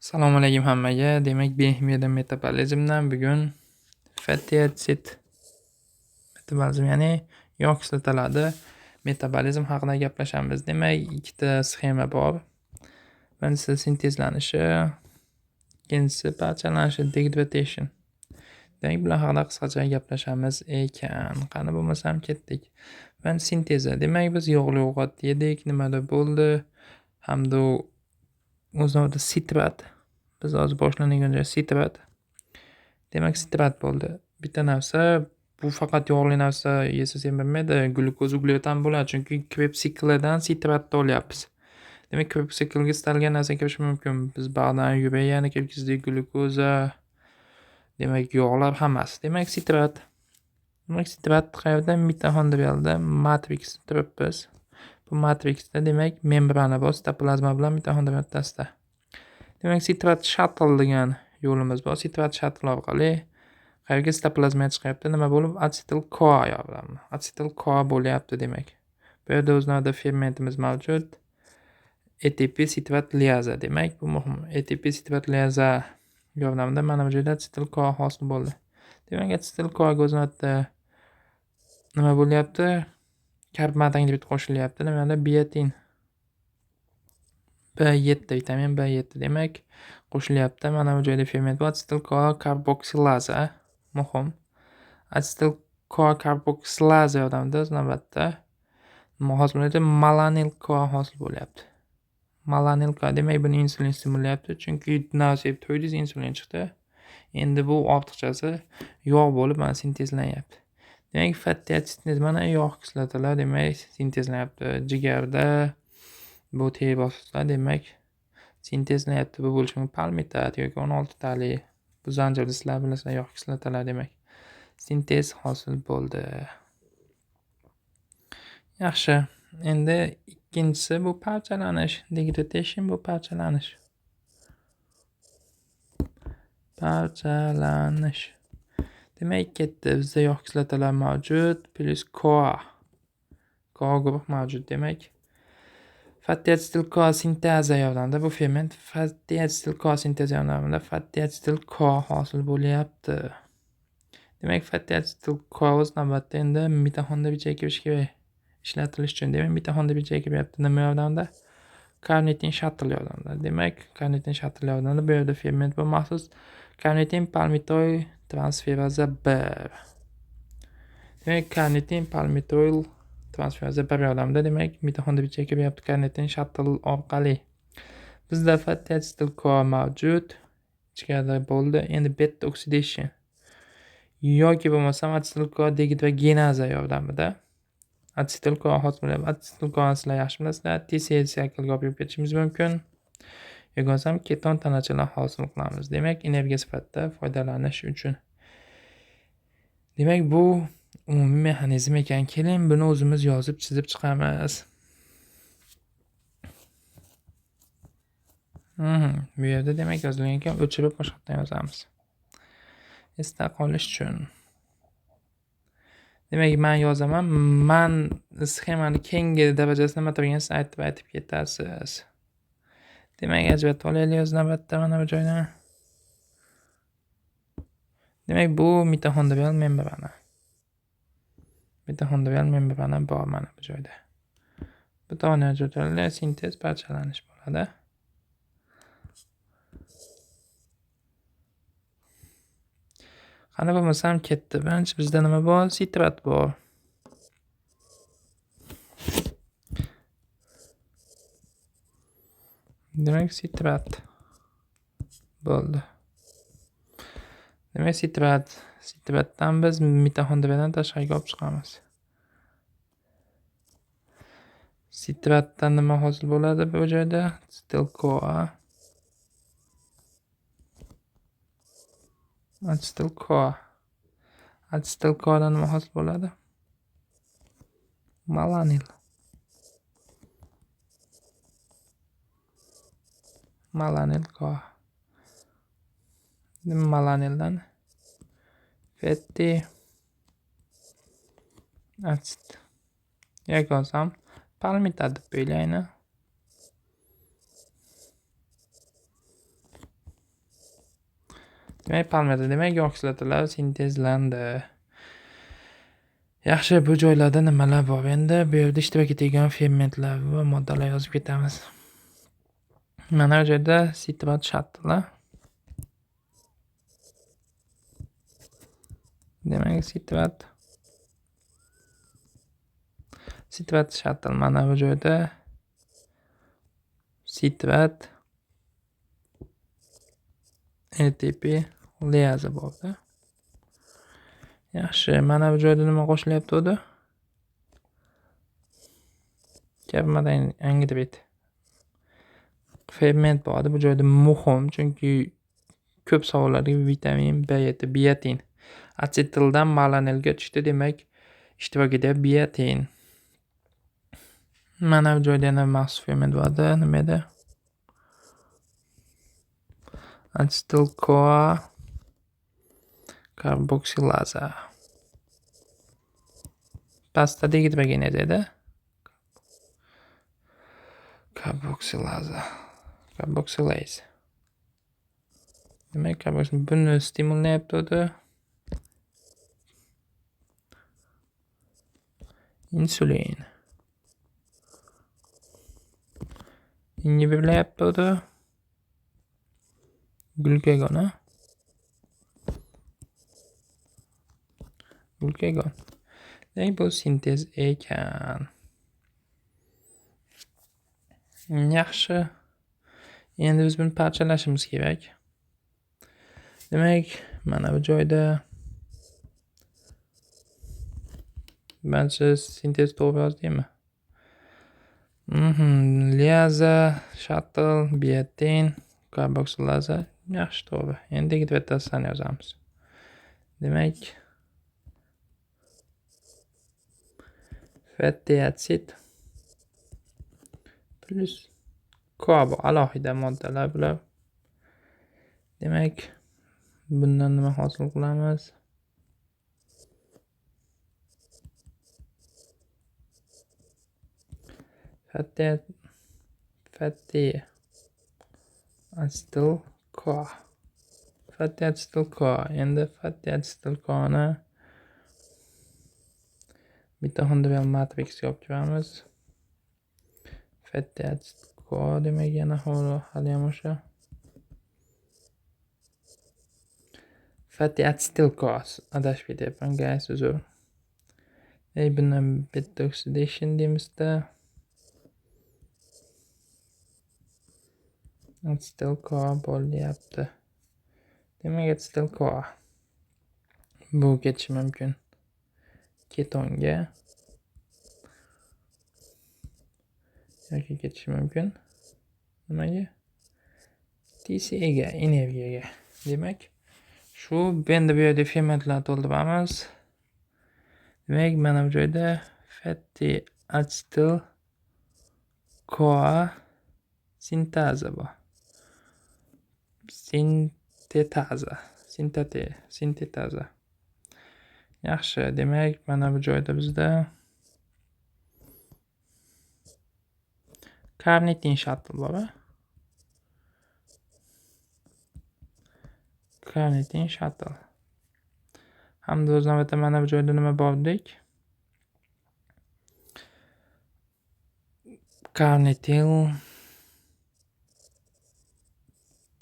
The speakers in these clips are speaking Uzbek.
Assalomu alaykum hammaga. Demak, bioximiyada metabolizmdan bugun fatty acid metabolizm, ya'ni yog' kislotalari metabolizm haqida gaplashamiz. Demak, ikkita sxema bor. Birinchisi sintezlanishi, ikkinchisi parchalanishi, degradation. Demak, bular haqida qisqacha gaplashamiz ekan. Qani bo'lmasam ketdik. Birinchi sintezi. Demak, biz yog'li ovqat yedik, nimada bo'ldi? Hamda o'z navbatida sitrat. Biz hozir boshlanadigan joy sitrat. Demak, sitrat bo'ldi. Bitta narsa, bu faqat yog'li narsa yesa semirmaydi, glyukoz uglevod ham bo'ladi, chunki Krebs siklidan sitratni olyapmiz. Demak, Krebs sikliga istalgan narsa kirishi mumkin. Biz bag'dan yureyani kirgizdik, glyukoza, demak, yog'lar hammasi. Demak, sitrat. Demak, sitrat qayerda? Mitoxondrialda matrix turibmiz. Bu matriksda demak membrana bor, sitoplazma bilan mitoxondriya o'rtasida. Demak, sitrat shuttle degan yo'limiz bor. Sitrat shuttle orqali qayerga sitoplazmaga chiqyapti? Nima bo'lib? Asetil CoA yordamida. Asetil CoA bo'lyapti demak. Bu yerda o'z navbatida fermentimiz mavjud. ATP sitrat liaza. Demak, bu muhim. ATP sitrat liaza yordamida mana bu joyda asetil CoA hosil bo'ldi. Demak, asetil CoAga o'z navbatida nima bo'lyapti? Karbonat angidrid qo'shilyapti. Nimada? Biotin. B7, vitamin B7 demak qo'shilyapti. Mana bu joyda ferment bor. Asetil CoA karboksilaza muhim. Asetil CoA karboksilaza yordamida o'z navbatda nima hosil bo'lyapti? Malanil CoA hosil bo'lyapti. Malanil CoA demak buni insulin stimullayapti, chunki narsa yeb to'ydingiz, insulin chiqdi. Endi bu ortiqchasi yog' bo'lib mana sintezlanyapti. Demak, fatty acid mana yog' kislotalar demak sintezlanyapti. Jigarda bu teri bosqichlar demak sintezlanyapti. Bu bo'lishi mumkin palmitat yoki 16 tali. Bu zanjirli sizlar bilasizlar, yog' kislotalar demak sintez hosil bo'ldi. Yaxshi. Endi ikkinchisi bu parchalanish, degradation bu parchalanish. Parchalanish. Demak, ketdi. Bizda yog' kislotalar mavjud, plus CoA. CoA guruh mavjud demak. Fatty acetyl CoA sinteza yordamida bu ferment fatty acetyl CoA sintezi yordamida fatty acetyl CoA hosil bo'lyapti. Demak, fatty acetyl CoA o'z navbatida endi mitoxondriya ichiga kirishi kerak ishlatilish uchun. Demak, mitoxondriya ichiga kiryapti. Nima yordamida? Karnitin shuttle yordamida. Demak, karnitin shuttle yordamida bu yerda ferment bor maxsus karnitin palmitoil transferaza 1. Demak, karnitin palmitoil transferaza 1 yordamida demak mitoxondriya ichiga kiryapti karnitin shuttle orqali. Bizda fatty acetyl CoA mavjud. Ichkarida bo'ldi. Endi beta oxidation yoki bo'lmasam acetyl CoA degidrogenaza yordamida acetyl CoA hosil bo'lyapti. Acetyl CoA sizlar yaxshi bilasizlar. TCA cycle-ga olib ketishimiz mumkin. Yoki bo'lmasam keton tanachalar hosil qilamiz. Demak, energiya sifatida foydalanish uchun. Demak, bu umumiy mexanizm ekan. Keling, buni o'zimiz yozib chizib chiqamiz. Bu yerda demak yozilgan ekan, o'chirib boshqatdan yozamiz. Esda qolish uchun. Demak, men yozaman. Men sxemani keyingi darajasi nima turganini siz aytib ketasiz. Demak, ajratib olaylik o'z navbatda mana bu joydan. Demak, bu mitoxondrial membrana. Mitoxondrial membrana bor mana bu joyda. Bu tomonni ajratib sintez parchalanish bo'ladi. Qani bo'lmasam ketdi. Birinchi bizda nima bor? Sitrat bor. Demak, sitrat bo'ldi. Demak, sitrat. Sitratdan biz mitoxondriyadan tashqariga olib chiqamiz. Sitratdan nima hosil bo'ladi bu joyda? Acetyl CoA. Acetyl CoA. Acetyl CoAdan nima hosil bo'ladi? Malanil. Malanil CoA. Malanildan fatty acid. Yoki bo'lmasam palmitat deb qo'yaylik. Demak, palmita, demak, yog' kislotalari sintezlandi. Yaxshi, bu joylarda nimalar bor? Endi bu yerda ishtirok etadigan fermentlar va moddalar yozib ketamiz. Mana bu joyda sitrat shuttle. Demak, sitrat shuttle mana bu joyda sitrat ATP liaza borda. Yaxshi, mana bu joyda nima qo'shilyapti o'zi? Gapirmadan angidrid. Ferment bor, bu joyda muhim, chunki ko'p savollarga vitamin B7, biotin. Asetildan malanilga tushdi, demak, ishtirok etyapti biotin. Mana bu joyda yana maxsus ferment bor, nima edi? Acetil-CoA karboksilaza. Pastda degidrogenaz edi. Karboksilaza. Karboksilase. Demak, buni stimullayapti o'zi. Insulin. Inhibirlayapti o'zi. Glukagon, ha? Glukagon. Demak, bu sintez ekan. Yaxshi. Endi biz buni parchalashimiz kerak. Demak, mana bu joyda barcha sintez to'g'ri yozdikmi? Liaza, shuttle, biotin, karboksilaza. Yaxshi, to'g'ri. Endi degidrotasini yozamiz. Demak, fatty acid plus CoA bu alohida moddalar bular. Demak, bundan nima hosil qilamiz? Fatty acetyl CoA. Fatty acetyl CoA. Endi fatty acetyl CoAni mitoxondrial matrixga olib kiramiz. Fatty acetyl CoA demak yana hali ham o'sha fatty acetyl CoA, adashib ketyapman guys, uzr. Ey, bundan beta oxidation deymizda. Acetyl CoA bo'lyapti. Demak, acetyl CoA bu ketishi mumkin ketonga yoki ketishi mumkin nimaga? TCAga, energiyaga. Demak, shu endi bu yerda fermentlarni to'ldiramiz. Demak, mana bu joyda fatty acetyl CoA sintaza bor. Sintetaza, sintetaza. Yaxshi, demak, mana bu joyda bizda karnitin shuttle bor, a? Karnitin shuttle. Hamda o'z navbatda mana bu joyda nima bor dedik? Karnitil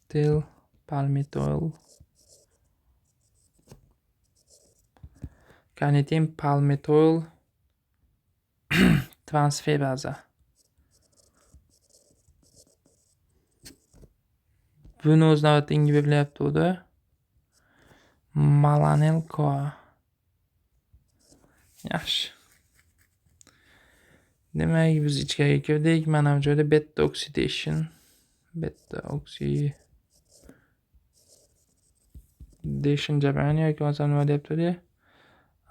til palmitoil. Karnitin palmitoil transferaza. Buni o'z navbatda inhibirlayapti o'zi. Malanil CoA. Yaxshi. Demak, biz ichkariga kirdik. Mana bu joyda beta oxidation, beta oxidation jarayoni yoki bo'lmasa nima deyapti o'zi?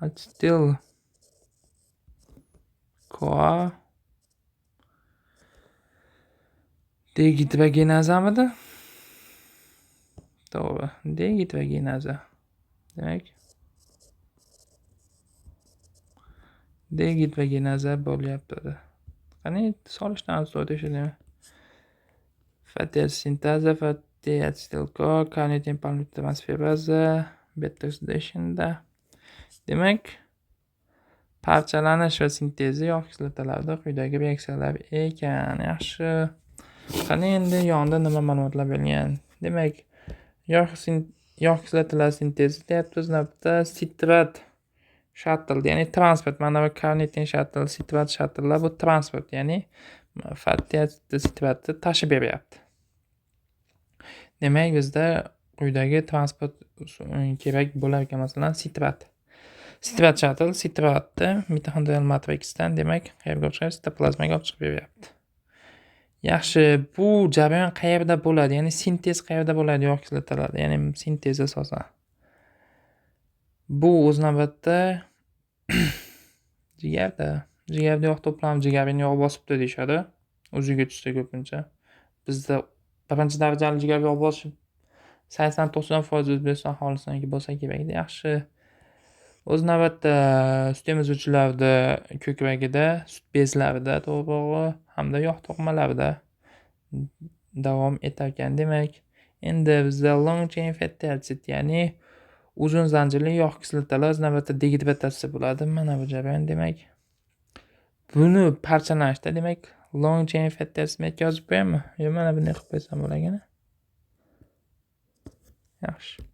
Acetyl CoA degidrogenazamidi? To'g'ri, degidrogenaza. Demak, degidrogenaza bo'lyapti. Qani solishdan so'rashadi. Fatty sintaza, fatty Acetil-CoA, karnitin palmitotransferaza, beta oxidationda. Demak, parchalanish va sintezi yog' kislotalarida quyidagi reaksiyalar ekan. Yaxshi. Qani endi yonida nima ma'lumotlar berilgan? Demak, yog' kislotalar sintezi deyapti, o'z navbatida sitrat shuttle, ya'ni transport. Mana bu karnitin shuttle, sitrat shuttlelar bu transport, ya'ni fatty acid sitratni tashib beryapti. Demak, bizda quyidagi transport kerak bo'lar ekan, masalan, sitrat. Sitrat shuttle sitratni mitoxondrial matriksdan, demak, qayerga olib chiqadi? Sitoplazmaga olib chiqib beryapti. Yaxshi, bu jarayon qayerda bo'ladi? Ya'ni sintez qayerda bo'ladi yog' kislotalarda? Ya'ni sintez asosan. Bu o'z navbatida jigarda. Jigarda yog' to'planib, jigarni yog' bosibdi deyishadi. O'ziga tushsa ko'pincha. Bizda birinchi darajali jigar yog' bosib 80-90% O'zbekiston aholisiniki bo'lsa kerakda. Yaxshi. O'z navbatida sut emizuvchilarda ko'kragida, sut bezlarida to'g'rirog'i hamda yog' to'qimalarida davom etar ekan. Demak, endi bizda long chain fatty acid, ya'ni uzun zanjirli yog' kislotalar o'z navbatida degidratatsiya bo'ladi. Mana bu jarayon, demak. Buni parchalanishda, demak, long chain fatty acid yozib qo'yaymi? Yo, mana bunday qilib qo'ysam bo'ladimi? Yaxshi.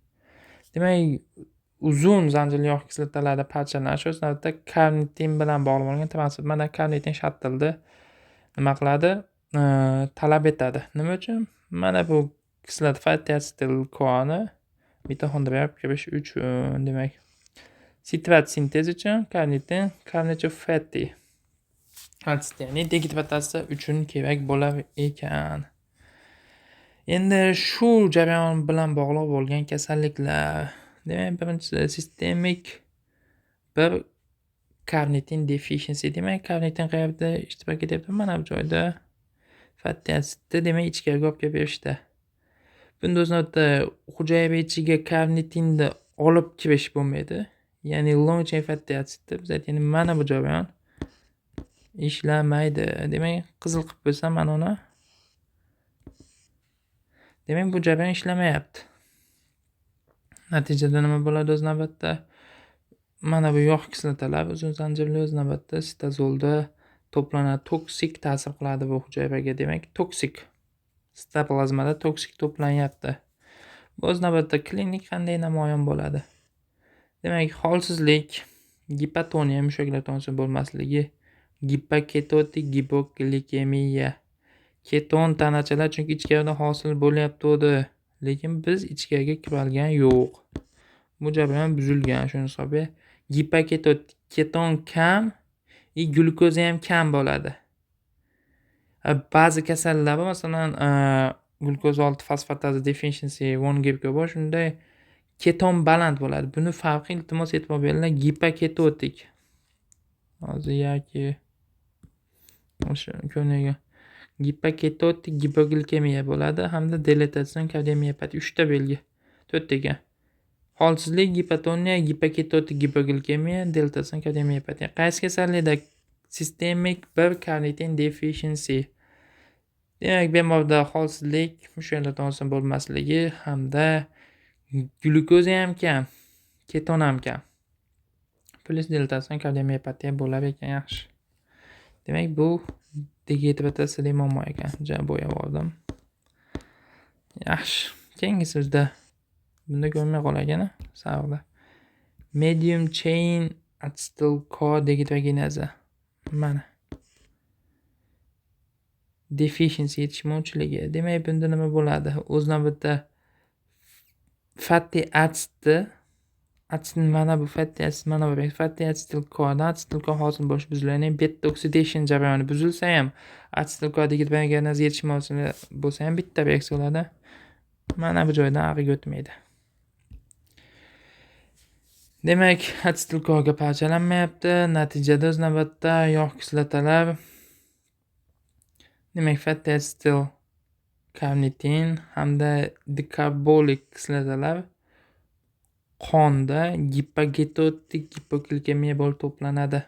Demak, uzun zanjirli yog' kislotalarida parchalanish o'z navbatida karnitin bilan bog'liq bo'lgan transport. Mana karnitin shuttleni nima qiladi? Talab etadi. Nima uchun? Mana bu kislota fatty acetil CoAni mitoxondriyaga olib kirish uchun, demak. Sitrat sintez uchun karnitin, karnitin fatty acid, ya'ni degidratatsiya uchun kerak bo'lar ekan. Endi shu jarayon bilan bog'liq bo'lgan kasalliklar. Demak, birinchisi sistemik bir karnitin deficiency. Demak, karnitin qayerda ishtirok etyapti? Mana bu joyda fatty acidni, demak, ichkariga olib kelib berishda. Bunda o'z navbatida hujayra ichiga karnitinni olib kirish bo'lmaydi. Ya'ni long chain fatty acidni biz aytgan mana bu jarayon ishlamaydi. Demak, qizil qilib qo'ysam mana uni. Demak, bu jarayon ishlamayapti. Natijada nima bo'ladi o'z navbatda? Mana bu yog' kislotalar uzun zanjirli o'z navbatida sitozolda to'planadi, toksik ta'sir qiladi bu hujayraga. Demak, toksik sitoplazmada toksik to'planyapti. Bu o'z navbatida klinik qanday namoyon bo'ladi? Demak, holsizlik, gipotoniya, mushaklar tonusi bo'lmasligi, gipoketotik gipoglikemiya, keton tanachalar chunki ichkarida hosil bo'lyapti, lekin biz ichkariga kirolgan yo'q. Bu jarayon buzilgan, shuni hisobiga gipoketotik keton kam и glyukoza ham kam bo'ladi. Ba'zi kasallar bor, masalan, glyukoza 6 fosfataz deficiency von Gierke bor, shunda keton baland bo'ladi. Buni farqi, iltimos, e'tibor beringlar, gipoketotik. Hozir yoki o'sha ko'rinagan gipoketotik gipoglikemiya bo'ladi hamda dilatatsion kardiomiopatiya, uchta belgi, to'rtta ekan. Holsizlik, gipotoniya, gipoketotik gipoglikemiya, dilatatsion kardiomiopatiya. Qaysi kasallikda sistemik bir karnitin deficiency? Demak, bemorda holsizlik, mushaklar tonusi bo'lmasligi hamda glyukoza ham kam, keton ham kam. Plyus dilatatsion kardiomiopatiya bo'lar ekan, yaxshi. Demak, bu degidratatsiyada muammo ekan. Ja bo'yab oldim. Yaxshi. Keyingisi bizda bunda ko'rinmay qolar ekan, sag'da. Medium chain acetyl CoA degidrogenaza. Mana. Deficiency yetishmovchiligi. Demak, bunda nima bo'ladi? O'z navbatida fatty acidni acid, mana bu fatty acid, mana bu fatty acetyl CoAdan acetyl CoA hosil bo'lishi buziladi. Ya'ni beta oxidation jarayoni buzilsa ham, acetyl CoA degidrogenaz yetishmovchiligi bo'lsa ham, bitta reaksiya bo'ladi. Mana bu joydan ariga o'tmaydi. Demak, acetyl CoAga parchalanmayapti. Natijada o'z navbatida yog' kislotalar, demak, fatty acetyl karnitin hamda dikarbolik kislotalar qonda gipoketotik gipoglikemiya bo'lib to'planadi.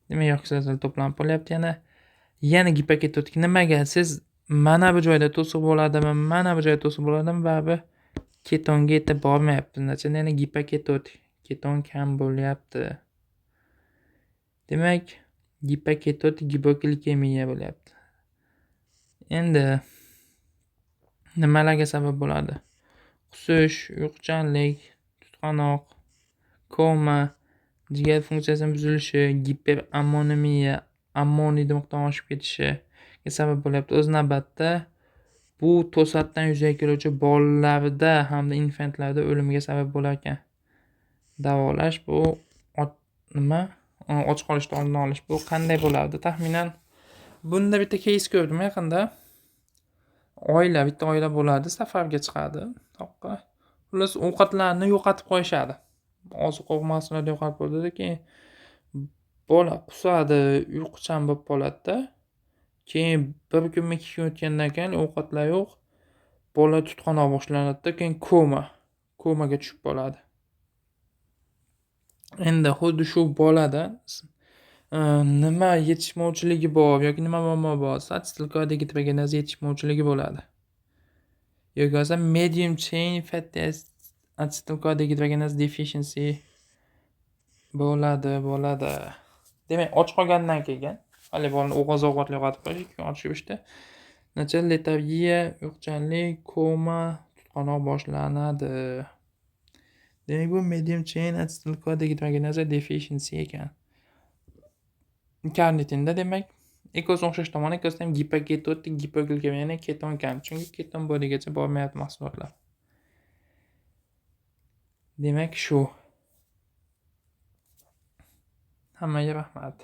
Demak, yog' kislotalar to'planib qolyapti yana. Yana gipoketotik nimaga? Siz Mana bu joyda to'siq bo'ladimi, mana bu joyda to'siq bo'ladimi, baribir ketonga yetib bormayapti. Natijada yana gipoketotik, keton kam bo'lyapti. Demak, gipoketotik gipoglikemiya bo'lyapti. Endi nimalarga sabab bo'ladi? Qusish, uyquchanlik, tutqanoq, koma, jigar funksiyasining buzilishi, giperammonemiya, ammoniyni miqdori oshib ketishiga sabab bo'lyapti. O'z navbatda bu to'satdan yuzaga keluvchi bolalarda hamda infantlarda o'limga sabab bo'lar ekan. Davolash bu nima? Och qolishni oldini olish bu qanday bo'lardi? Taxminan bunda bitta case ko'rdim yaqinda. Oila, bitta oila bo'ladi, safarga chiqadi toqqa. Xullas, ovqatlarni yo'qotib qo'yishadi. Oziq-ovqat mahsulotini yo'qotib qo'yadi, keyin bola qusadi, uyquchan bo'lib qoladi-da. Keyin bir kunmi, 2 kun o'tgandan keyin ovqatlar yo'q. Bola tutqanoq boshlanadi-da, keyin komaga tushib qoladi. Endi xuddi shu bolada nima yetishmovchiligi bor yoki nima muammo bor? Acetil-CoA degidrogenaz yetishmovchiligi bo'ladi. Yoki bo'lmasa medium chain fatty acetil-CoA dehydrogenase deficiency bo'ladi. Demak, och qolgandan keyin hali bolani oziq-ovqatlar yo'qotib qo'yish, 2 kun och yurishdi. Natijada letargiya, uyquchanlik, koma, tutqanoq boshlanadi. Demak, bu medium chain acetil-CoA dehydrogenase deficiency ekan. Karnitinda demak, ikkovsi o'xshash tomoni, ikkovsida ham gipoketotik gipoglikemiya, ya'ni keton kam, chunki keton bodygacha bormayapti mahsulotlar. Demak, shu. Hammaga rahmat.